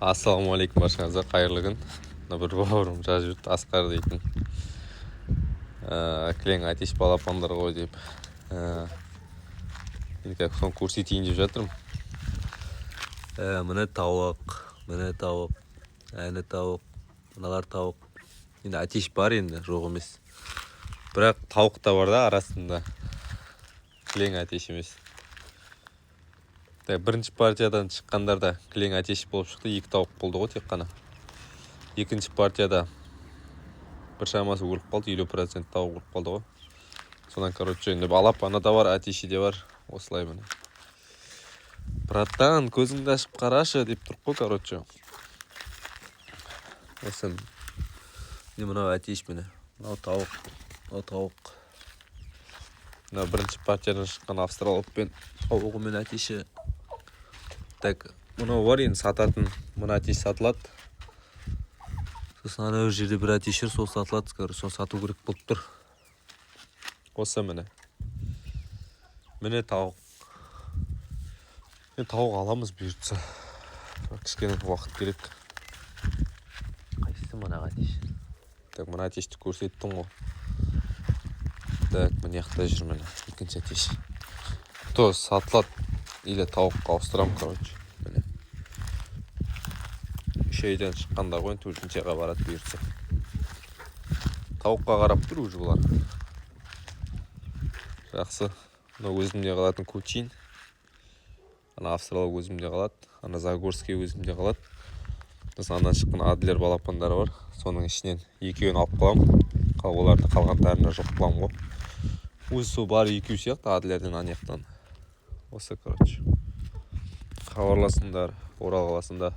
Ассалаумағалейкум баршаңызға, қайырлы күн! Мына бір бауырым жазып жүрді, Асқар дейтін, кілең әтеш балапандар ғой деп. Енді қазір соны көрсетейін деп жатырмын. Міне тауық, міне тауық, әне тауық, мыналар тауық. Енді әтеш бар, енді жоқ емес, бірақ тауық та бар да арасында, кілең әтеш емес. Так, бірінші партиядан шыққандар да кілең әтеш болып шықты, екі тауық болды ғой тек қана. Екінші партияда бір шамасы өліп қалды, 50% тауық өліп қалды ғой содан. Короче, енді балапаны да бар, әтеші де бар осылай. Міне, братан, көзіңді ашып қарашы деп тұр ғой. Короче, осы, міне, мынау әтеш, міне, мынау тауық, мынау тауық, мынау бірінші партиядан шыққан австралоппен тауығы мен әтеші. Так, мынау бар енді сататын, мына әтеш сатылады. Сосын ана жерде бір әтеш жүр, сол сатылады. Короче, соны сату керек болып тұр. Осы, міне, міне тауық. Енді тауық аламыз бұйыртса, бірақ кішкене уақыт керек. Қайсысы мына әтеш? Так, мына әтешті көрсеттім ғой. Так, мына жақта жүр, міне, екінші әтеш тоже сатылады или тауыққа ауыстырамын. Короче, міне, 3 айдан шыққандар ғой, енді төртінші айға барады бұйыртса. Тауыққа қарап тұр уже бұлар. Жақсы, мынау өзімде қалатын кучин, ана австралоп өзімде қалады, ана загорский өзімде қалады. Сосын анан шыққан адлер балапандары бар, соның ішінен екеуін алып қаламын. Оларды қалғандарына жоқ қыламын ғой. Өзі сол бар екеу сияқты адлерден ана жақтан. Осы, короче, хабарласыңдар, Орал қаласында.